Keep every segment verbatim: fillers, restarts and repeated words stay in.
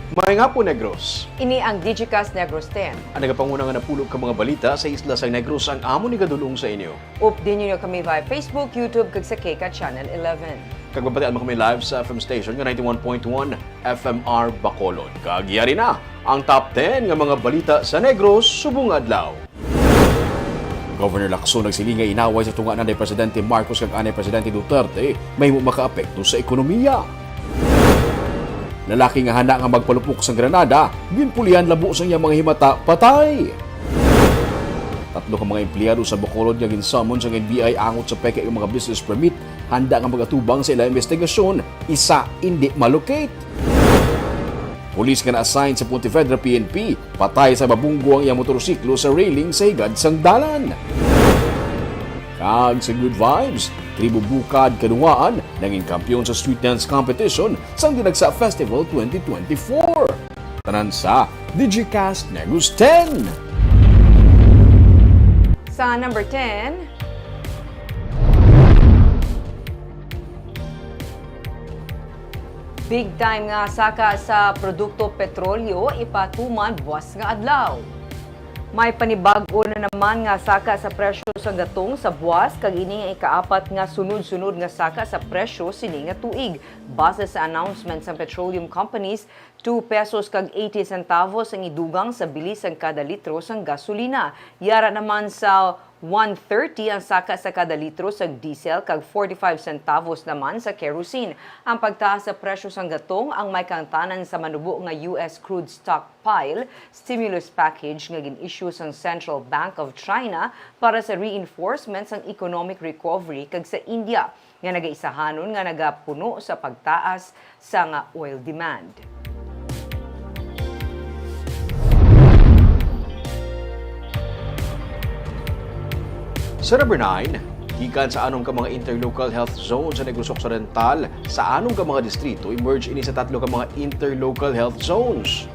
Maayong hapon, Negros. Ini ang Digicast Negros ten. Ang nagapanguna nga napulog ka mga balita sa isla sang Negros ang amon igadul-ong sa inyo. Update ninyo kami via Facebook, YouTube, kag sa KCAT Channel eleven. Kag mabatian mo kami live sa F M station nga ninety-one point one F M R Bacolod. Kag yari na ang top ten nga mga balita sa Negros subong adlaw. Governor Lacson nagsiling nga inaway sa tunga ni Presidente Marcos kag anay Presidente Duterte mahimo makaapekto sa ekonomiya. Lalaki nga handa nga magpalupok sa granada, ginpulihan labo sang iyang mga himata, patay. Tatlo ka mga empleyado sa Bacolod nga ginsummon sang N B I angot sa peke nga mga business permit, handa nga magatubang sa ilang investigasyon, isa indi malocate. Pulis nga na-assign sa Pontevedra P N P, patay sa mabunggo ang iyang motorsiklo sa railing sa higad sang dalan. Kag sa Good Vibes, Tribo Bukad Kanuwaan nangin kampiyon sa Street Dance Competition sang Dinagsa Festival twenty twenty-four. Tanan sa Digicast News ten. Sa number ten, Big time nga saka sa produkto petrolyo ipatuman buwas nga adlaw. May panibag-o na naman nga saka sa presyo sa gatong sa buwas, kag ini ang ikaapat nga sunod-sunod nga saka sa presyo sini nga tuig. Base sa announcement sang petroleum companies, two pesos kag eighty centavos ang idugang sa bili sang kada litro sang gasolina. Yara naman sa one thirty ang saka sa kada litro sang diesel kag forty-five centavos naman sa kerosene. Ang pagtaas sa presyo sang gatong ang may kaangtanan sa manubo nga U S crude stockpile stimulus package nga gin-issue sang Central Bank of China para sa reinforcement sang economic recovery kag sa India nga nagaisahanon nga nagapuno sa pagtaas sang oil demand. Sa number nine, gikan sa anom ka mga interlocal health zones sa Negros Occidental, sa anom ka mga distrito, i-merge ini sa tatlo ka mga interlocal health zones.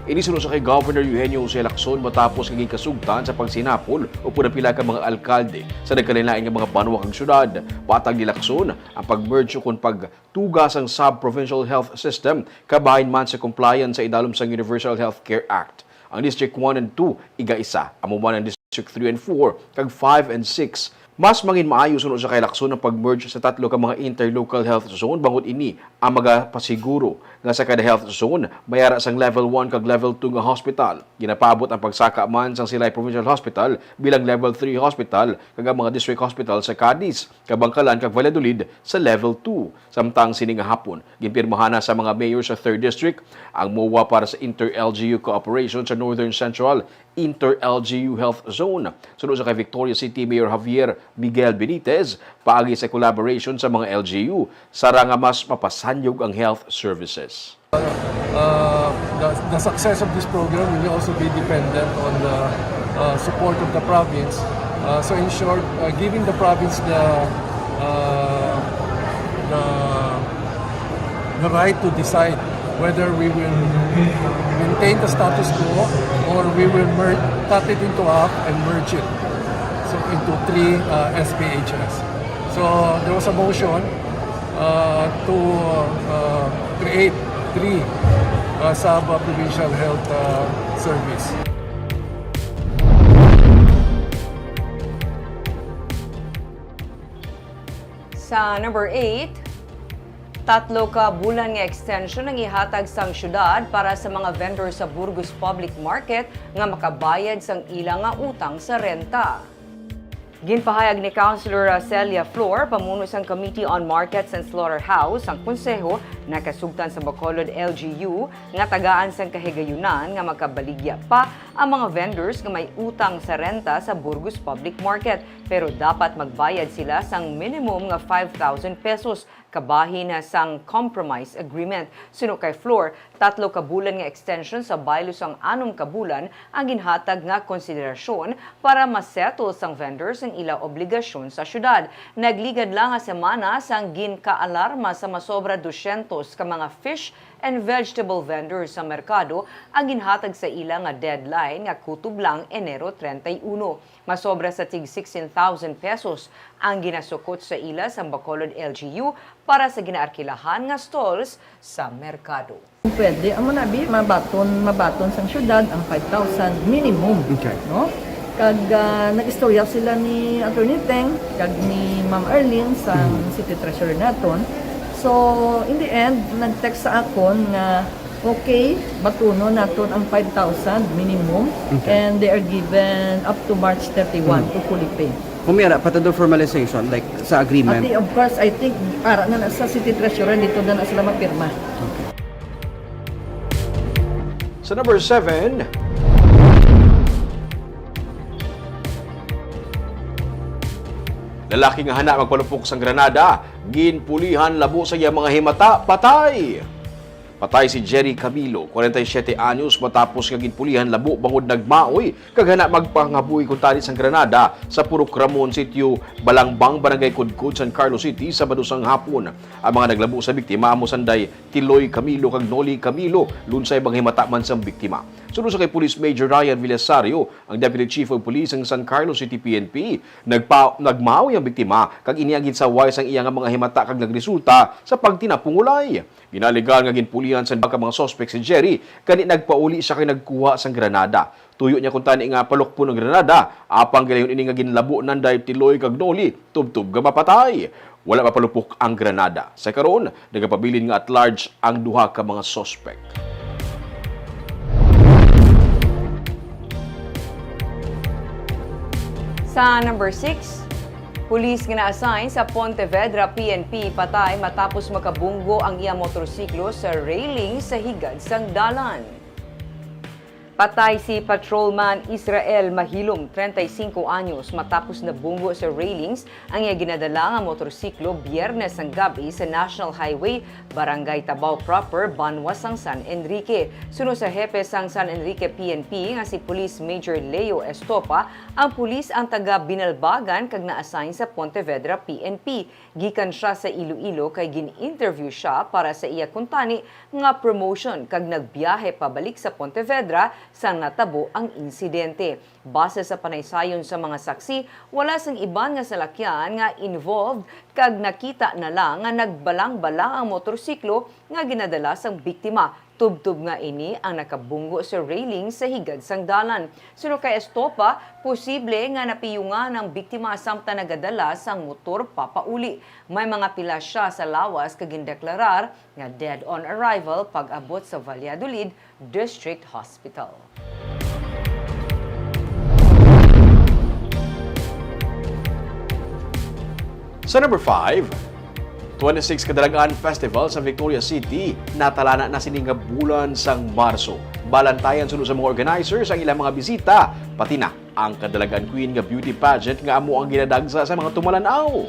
Ini suno sa kay Governor Eugenio Jose Lacson matapos nga ginkasugtan sa pagsinapol upod ang pila ka mga alkalde sa nagkalainlain nga mga banwa kag syudad. Patag ni Lacson, ang pag-merge ukon pagtuga sang sub-provincial health system kabahin man sa compliance sa idalom sang Universal Health Care Act. Ang District one and two, iga-isa, amo man ang District three and four, kag five and six. Mas mangin maayo suno sa kay Lacson ang pag-merge sa tatlo ka mga interlocal health zone, bangod ini ang magapasiguro nga sa kada health zone may ara sang level one kag level two nga hospital. Ginapaabot ang pagsaka man sang Silay Provincial Hospital bilang level three hospital kag ang mga district hospital sa Cadiz, Kabangkalan kag Valladolid sa level two. Samtang sini nga hapon, ginpirmahan na sa mga mayor sa Third District ang MOA para sa inter-L G U cooperation sa Northern Central Inter-L G U Health Zone. Suno sa kay Victoria City Mayor Javier Miguel Benitez, paagi sa collaboration sa mga L G U, sara nga mas mapasanyog ang health services. Uh, the, the success of this program will also be dependent on the uh, support of the province. Uh, so in short, uh, giving the province the uh, the the right to decide whether we will maintain the status quo or we will mer- cut it into half and merge it so into three uh, S P H S. So there was a motion uh, to uh, create three uh, sub-provincial health uh, service. Sa number eight, tatlo ka bulan nga extension ang ihatag sang syudad para sa mga vendor sa Burgos Public Market nga makabayad sang ila nga utang sa renta. Ginpahayag ni Councilor Celia Flor, pamuno sang Committee on Markets and Slaughterhouse, ang konseho nakasugtan sa Bacolod L G U nga tagaan sang kahigayunan nga makabaligya pa ang mga vendors nga may utang sa renta sa Burgos Public Market, pero dapat magbayad sila sang minimum nga five thousand pesos kabahin sang compromise agreement. Suno kay Flor, tatlo ka bulan nga extension sa baylo sang anom ka bulan ang ginhatag nga konsiderasyon para ma-settle sang vendors ang ila obligasyon sa syudad. Nagligad lang nga semana sang ginkaalarma sa masobra dosyentos ka mga fish and vegetable vendors sa merkado ang ginhatag sa ila nga deadline nga kutob lang Enero treinta y uno. Masobra sa tig sixteen thousand pesos ang ginasukot sa ila sang Bacolod L G U para sa ginaarkilahan nga stalls sa merkado. Pwede, amo na bi, mabaton, mabaton sang syudad ang five thousand minimum. Okay. No? Kag, ah, nag-istorya sila ni Attorney Teng, kag ni Ma'am Arlene sa Mm. City Treasurer naton. So, in the end, nag-text sa akon nga, okay, batunon naton ang five thousand minimum, Okay. and they are given up to March thirty-one Mm. to fully pay. Kung may ara, patado formalization, like, sa agreement? Ati, of course, I think, para na, na sa City Treasurer, dito na, na sila mapirma. Okay. Sa number seven, lalaki nga hana magpalupok sang granada, ginpulihan labo sa iya mga himata, patay. Patay si Jerry Camilo, kwarenta y siyete anyos, matapos nga ginpulihan labo bangod nagmaoy kag hana magpangabuhi kuntani sang granada sa Purok Ramon, Sitio Balangbang, Barangay Kudkod, San Carlos City, Sabado sang hapon. Ang mga naglabo sa biktima amo sanday Tiloy Camilo kag Noli Camilo, lunsay mga himata man sang biktima. Suno sa kay Police Major Ryan Villasario, ang Deputy Chief of Police sang San Carlos City P N P, nagpa-, nagmaoy ang biktima kag ini ang ginsaway sang iya nga mga himata kag nagresulta sa pagtinapungulay. Ginalegar nga ginpulihan sang duha ka mga suspek si Jerry, gani nagpauli sia kag nagkuha sang granada. Tuyo niya kuntani nga palukpon ang granada, apang gilayon ini nga ginlabo nanday Tiloy kag Noli, tubtob nga mapatay. Wala mapalupok ang granada. Sa karon, nagapabilin nga at large ang duha ka mga suspek. Sa number six, pulis nga na-assign sa Pontevedra P N P patay matapos makabunggo ang iya motorsiklo sa railing sa higad sang dalan. Patay si Patrolman Israel Mahilom, treinta y cinco anyos, matapos nabunggo sa railings ang iya ginadala nga motorsiklo Biyernes sang gab-i sa National Highway, Barangay Tabao Proper, banwa sang San Enrique. Suno sa hepe sang San Enrique P N P nga si Police Major Leo Estopa, ang pulis ang taga Binalbagan kag na-assign sa Pontevedra P N P. Gikan sia sa Iloilo kay gin-interview sia para sa iya kuntani nga promotion kag nagbiyahe pabalik sa Pontevedra sang natabo ang insidente. Base sa panaysayon sa mga saksi, wala sang iban nga salakyan nga involved kag nakita na lang nga nagbalang-balang ang motorsiklo nga ginadala sang biktima. Tubtob nga ini ang nakabunggo sa railing sa higad sang dalan. Suno kay Estopa, posible nga napiyungan ang biktima samtang nagadala sang motor papauli. May mga pila sia sa lawas kag gindeklarar nga dead on arrival pag-abot sa Valladolid District Hospital. Sa number five, twenty-six Kadalagan Festival sa Victoria City, natalana na sini nga bulan sang Marso. Balantayan suno sa mga organizers ang ilang mga bisita, pati na ang Kadalagan Queen nga beauty pageant nga amo ang ginadagsa sa mga tumalan-aw.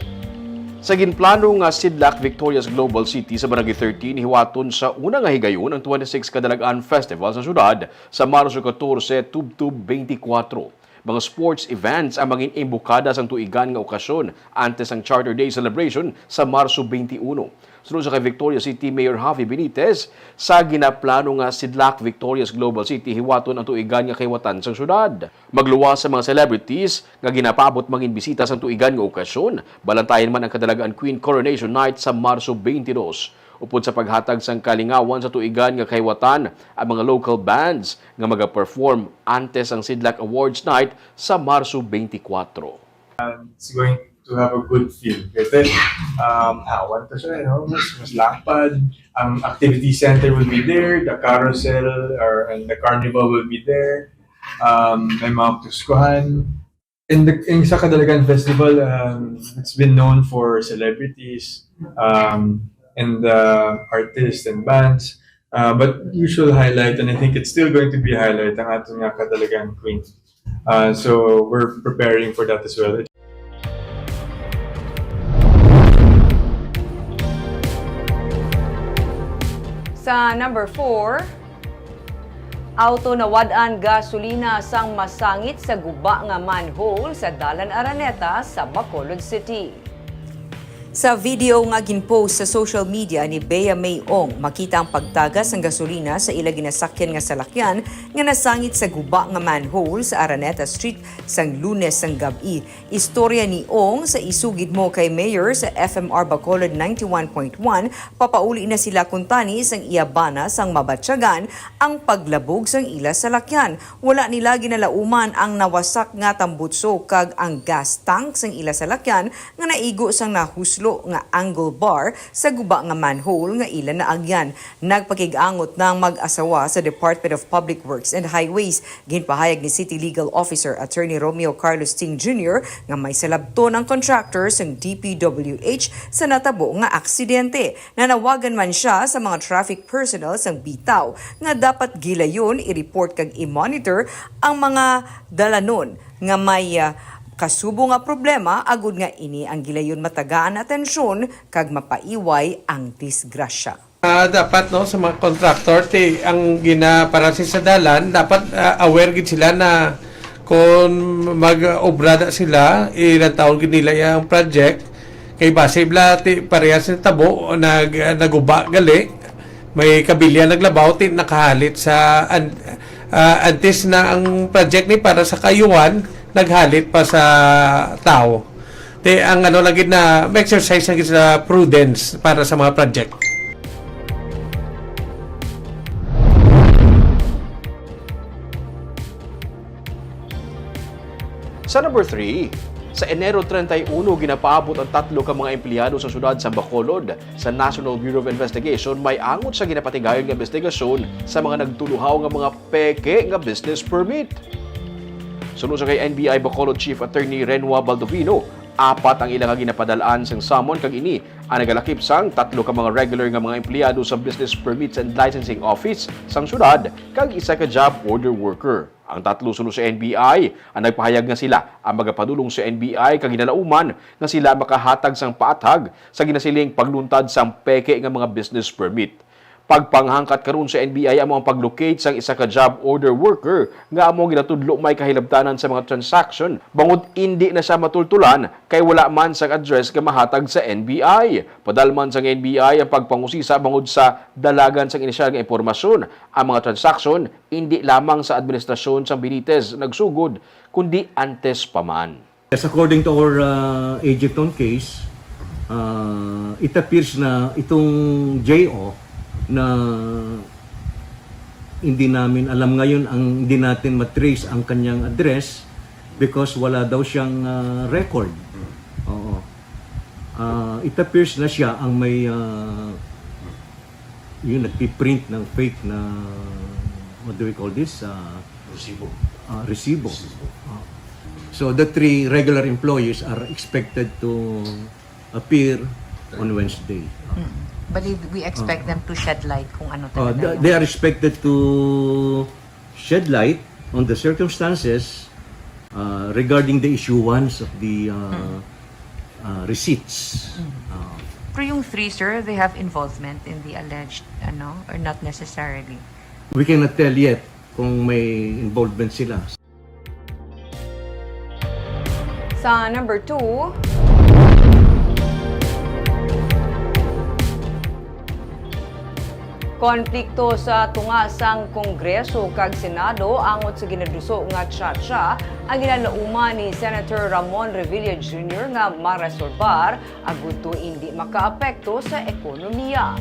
Sa ginplano nga Sidlak Victoria's Global City sa Barangay thirteen, hiwaton sa una nga higayon ang twenty-six Kadalagan Festival sa syudad sa Marso catorce tubtob twenty-four. Mga sports events ang mangin-imbokada sang tuigan nga okasyon antes sang Charter Day celebration sa Marso twenty-one. Suno sa kay Victoria City Mayor Javi Benitez, sa ginaplano nga Sidlak Victoria's Global City, hiwaton ang tuigan nga kahiwatan sang syudad. Magluwas sa mga celebrities nga ginapaabot mangin bisita sang tuigan nga okasyon, balantayan man ang Kadalagan Queen Coronation Night sa Marso twenty-two. Upod sa paghatag sang kalingawan sa tuigan nga kahiwatan, ang mga local bands nga magaperform antes ang Sidlak Awards Night sa Marso twenty-four. It's going to have a good feel. Kasi, um, hawan to siya, you know? Mas, mas lapad. Ang activity center will be there, the carousel or, and the carnival will be there. Um, may mga kuskuhan. And the, yung sa Kadalagan Festival, um, it's been known for celebrities, um, and, uh, artists and bands. Uh, but usual highlight, and I think it's still going to be a highlight, ang aton nga Kadalagan Queen. Uh, so we're preparing for that as well. Sa number four, auto nawad-an gasolina sang masangit sa guba nga manhole sa Dalan Araneta sa Bacolod City. Sa video nga ginpost sa social media ni Bea May Ong, makita ang pagtagas sang gasolina sa ila ginasakyan nga salakyan nga nasangit sa guba nga manhole sa Araneta Street sang Lunes sang gab-i. Istorya ni Ong sa isugid mo kay Mayor sa F M R Bacolod ninety-one point one, papauli na sila kuntani sang iya bana sang mabatyagan ang paglabog sang ila salakyan. Wala nila ginalauman ang nawasak nga tambutso kag ang gas tank sang ila salakyan nga naigo sang nahuslo nga angle bar sa guba nga manhole nga ila naagyan. Nagpakig-angot na ang mag-asawa sa Department of Public Works and Highways. Ginpahayag ni City Legal Officer Attorney Romeo Carlos Ting Junior nga may salabton ang contractor sang D P W H sa natabo nga aksidente. Nanawagan man siya sa mga traffic personnel sang bitaw nga dapat gilayon i-report kag i-monitor ang mga dalanon nga may, ah, kasubo nga problema, agud nga ini ang gilayon matagaan atensyon kag mapaiway ang disgrasya. Ah, dapat, no, sa mga contractor, ti, ang gina-, para sa, sa dalan, dapat, ah, aware gid sila na kung mag-obra na sila, ilantawon gid nila ang project. Kay basi bala, ti, parehas ng tabo, nag-, naguba gali, may kabilya naglabaw, ti, nakahalit sa an-, ah, antes na ang project ni para sa kayuhan, naghalit pa sa tao. Ti, ang ano lang gid na, may exercise lang gid sa prudence para sa mga project. Sa number three, sa Enero treinta y uno, ginapaabot ang tatlo ka mga empleyado sa siyudad sa Bacolod sa National Bureau of Investigation may angot sa ginapatigayon nga investigasyon sa mga nagtuluhaw nga mga peke nga business permit. Suno sa kay N B I Bacolod Chief Attorney Renwa Baldovino, apat ang ila nga ginapadalaan sang summon, kag ini ang nagalakip sang tatlo ka mga regular nga mga empleyado sa Business Permits and Licensing Office sang siyudad kag isa ka job order worker. Ang tatlo suno sa N B I ang nagpahayag nga sila ang magapadulong sa N B I kag ginalauman nga sila makahatag sang paathag sa ginasiling pagluntad sang peke nga mga business permit. Pagpanghangkat karon sa N B I amo ang pag-locate sang isa ka job order worker nga amo ginatudlo may kahilabtanan sa mga transaction, bangod indi na siya matultulan kay wala man sang address nga mahatag sa N B I. Padalman sang N B I ang pagpangusisa bangod sa dalagan sang inisyal nga impormasyon. Ang mga transaction indi lamang sa administrasyon sang Benitez nagsugod, kundi antes pa man. Yes, according to our, uh, agent on case, uh, it appears na itong J O na hindi namin alam ngayon, ang hindi natin matrace ang kanyang address because wala daw siyang, uh, record. Oo. Uh, it appears na siya ang may, uh, yung nagpiprint ng fake na, what do we call this? Uh, Resibo. Uh, resibo. Resibo. Uh, so the three regular employees are expected to appear on Wednesday. Mm. Bali, we expect Ah. them to shed light kung ano Uh, talaga the- yung they are expected to shed light on the circumstances, uh, regarding the issuance of the, uh, Mm. uh, receipts. Mm. Uh, Pero yung three, sir, they have involvement in the alleged, ano, or not necessarily? We cannot tell yet kung may involvement sila. Sa number two, konflikto sa tunga sang Kongreso kag Senado angot sa ginaduso nga tsa-tsa ang ginalauman ni Senator Ramon Revilla Junior nga maresolbar agud to hindi makaapekto sa ekonomiya.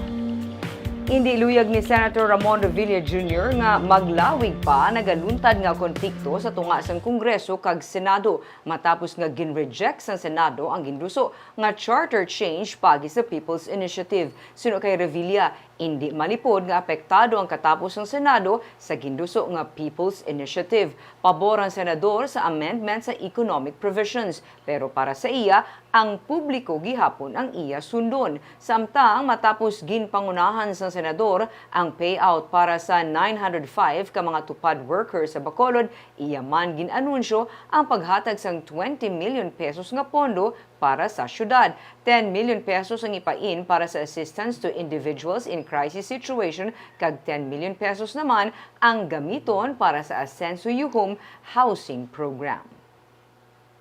Indi luyag ni Senator Ramon Revilla Junior nga maglawig pa nagaluntad nga konflikto sa tunga sang Kongreso kag Senado matapos nga gin-reject sang Senado ang ginduso nga charter change paagi sa People's Initiative. Suno kay Revilla, indi malipod nga apektado ang katapos sang Senado sa ginduso nga People's Initiative. Pabor ang senador sa amendment sa economic provisions, pero para sa iya, ang publiko gihapon ang iya sundon. Samtang matapos ginpangunahan sang senador ang payout para sa nine hundred five ka mga TUPAD workers sa Bacolod, iya man gin-anunsyo ang paghatag sang twenty million pesos nga pondo para sa syudad. Ten million pesos ang ipain para sa assistance to individuals in crisis situation kag ten million pesos naman ang gamiton para sa Asenso Yuhum housing program.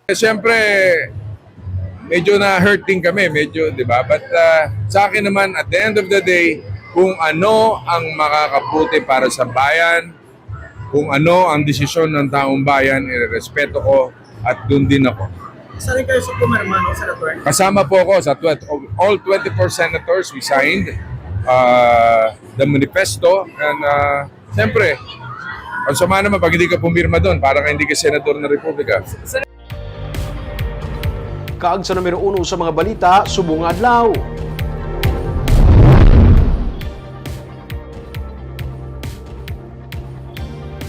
Eh, siyempre, Medyo na-hurt din kami, medyo, di ba? But uh, sa akin naman, at the end of the day, kung ano ang makakabuti para sa bayan, kung ano ang desisyon ng taong bayan, irerespeto ko at doon din ako. Isa rin kayo sa pumirma, no, Senator? Kasama po ako sa twen-, all twenty-four senators, we signed uh, the manifesto. And uh, siyempre, ang sama naman pag hindi ka pumirma doon, para ka hindi ka senador ng Republika. Kag sa numero uno sa mga balita subong nga adlaw.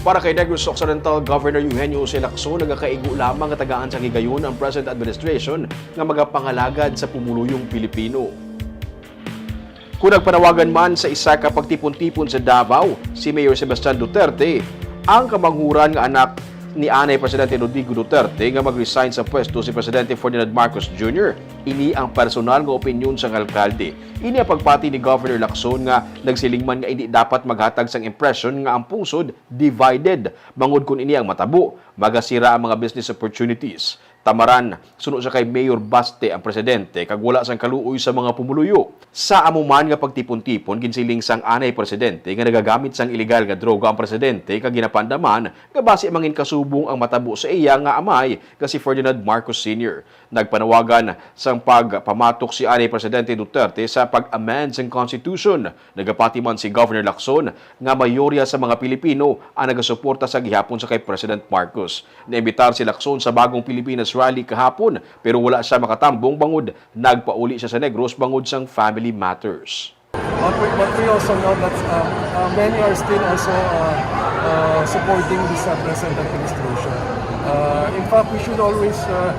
Para kay Negros Occidental Governor Eugenio Jose Lacson, nagakaigo lamang nga tagaan sang higayon ang present administration nga magapangalagad sa pumuluyong Pilipino. Kon nagpanawagan man sa isa ka pagtipon-tipon sa Davao si Mayor Sebastian Duterte, ang kamanghuran nga anak ni anay Presidente Rodrigo Duterte nga mag-resign sa pwesto si Presidente Ferdinand Marcos Junior. Ini ang personal nga opinyon sang alkalde. Ini ang pagpati ni Governor Lacson nga nagsiling man nga indi dapat maghatag sang impresyon nga ang pungsod divided bangod kon ini ang matabo, magasira ang mga business opportunities. Tamaran, suno sa kay Mayor Baste ang presidente kag wala sang kaluoy sa mga pumuluyo. Sa amo man nga pagtipon-tipon, ginsiling sang anay presidente nga nagagamit sang iligal nga droga ang presidente kag ginapandaman nga basi mangin kasubong ang matabo sa iya nga amay nga si Ferdinand Marcos Senior. Nagpanawagan sang pagpamatok si anay Presidente Duterte sa pag-amend sang constitution. Nagapati man si Governor Lacson nga mayorya sa mga Pilipino ang nagasuporta sa gihapon sa kay President Marcos. Naimbitar si Lacson sa Bagong Pilipinas Rally kahapon, pero wala sia makatambong bangod nagpauli sia sa Negros bangod sang family matters. But we, but we also know that uh, uh, many are still also uh, uh, supporting this uh, present administration. Uh, in fact, we should always uh,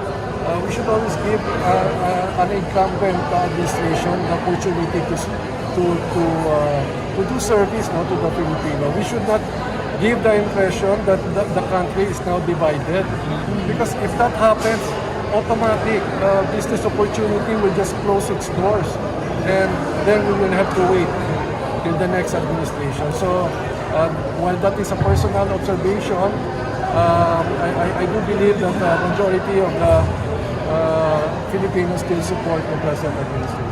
uh, we should always give uh, uh, an incumbent administration the opportunity to s- to to uh, to do service, no, to the Filipino. We should not give the impression that the, the country is now divided. Because if that happens, automatic uh, business opportunity will just close its doors. And then we will have to wait till the next administration. So, uh, while that is a personal observation, uh, I, I, I do believe that the majority of the uh, Filipinos still support the present administration.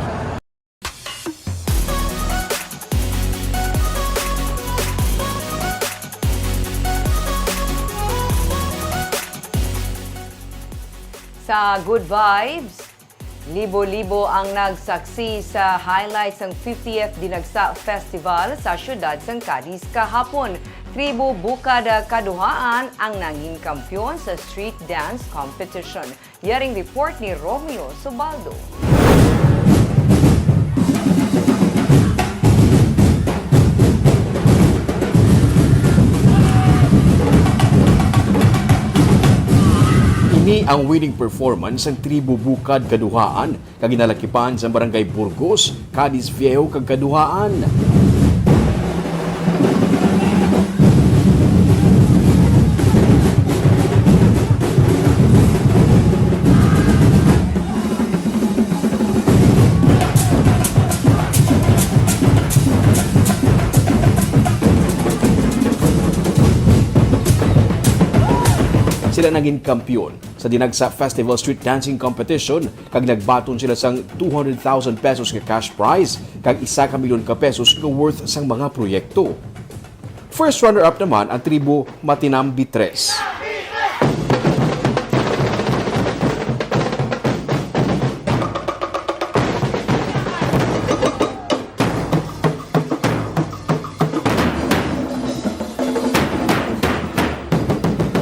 Sa Good Vibes, libo-libo ang nagsaksi sa highlights sang fiftieth Dinagsa Festival sa siyudad sang Cadiz kahapon. Tribo Bukad Kaduhaan ang nangin kampiyon sa street dance competition. Yaring report ni Romeo Subaldo. Ini ang winning performance sang Tribo Bukad Kaduhaan kag ginalakipan sa Barangay Burgos, Cadiz Viejo kag Kaduhaan. Sila naging kampiyon sa Dinagsa Festival Street Dancing Competition kag nagbaton sila sang two hundred thousand pesos nga cash prize kag isa ka milyon ka pesos nga worth sang mga proyekto. First runner-up naman ang tribo Matinambi Tres.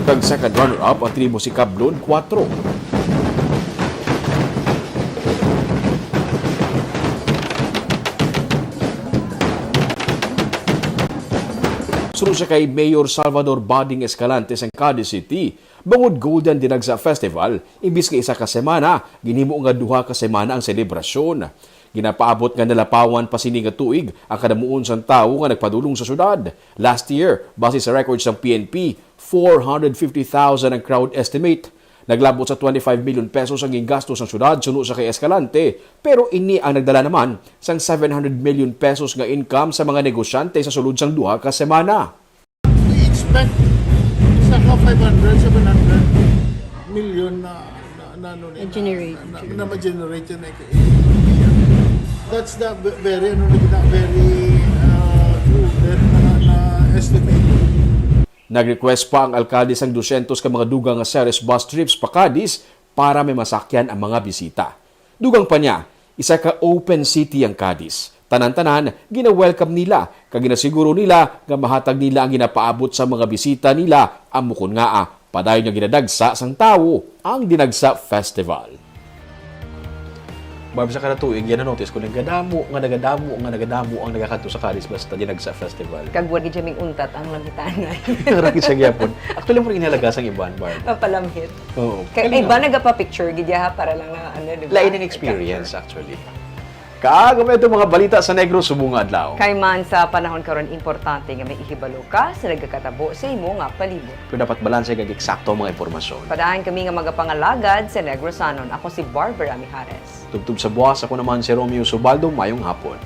Kag second runner-up ang tribo si Kablon, kuwatro. Suno sa kay Mayor Salvador Bading Escalante sang Cadiz City, bangod Golden Dinagsa Festival, imbis nga isa ka semana, ginhimo nga duha ka semana ang selebrasyon. Ginapaabot nga nalapawan pa sini nga tuig ang kadamuon sang tawo nga nagpadulong sa syudad. Last year, base sa record sang P N P, four hundred fifty thousand ang crowd estimate. Naglabot sa twenty-five million pesos ang gingasto sang syudad suno sa kay Escalante, pero ini ang nagdala naman sang seven hundred million pesos nga income sa mga negosyante sa sulod sang duha ka semana. We expect isa ka five hundred, seven hundred million na, na, na ano Generate. Na, na ma-generate yan, eh. That's the ve- very, ano na kita, very uh, prudent na, na estimate. Nag-request pa ang alkalde sang dusyentos ka mga dugang nga Ceres bus trips pa Cadiz para may masakyan ang mga bisita. Dugang pa niya, isa ka open city ang Cadiz. Tanan-tanan, gina-welcome nila kag ginasiguro nila nga mahatag nila ang ginapaabot sa mga bisita nila, amo kon ngaa padayon nga ginadagsa sang tawo ang Dinagsa Festival. Barb, sa kada tuig, yan na-notice ko, nagadamo nga nagadamo nga nagadamo ang nagakadto sa Cadiz basta Dinagsa Festival. Kag wala gid siya untat ang lambitanay. Pero kita gyapon. Actually, mo rin hinalaga sang iban, Barb. Mapalamhit. Oo. Kay Galing iba nga. nagapa-picture gid ha, para lang na ano, di ba? Lain ang experience, actually. Kag may itong mga balita sa Negros subong nga adlaw. Kay man sa panahon karon, importante nga may ihibalo ka sa nagakatabo sa imo nga palibot. Pero dapat balanse kag eksakto ang mga impormasyon. Padayon kami nga magapangalagad sa Negrosanon. Ako si Barbara Mijares. Tubtob sa buwas, ako naman si Romeo Subaldo. Mayong hapon.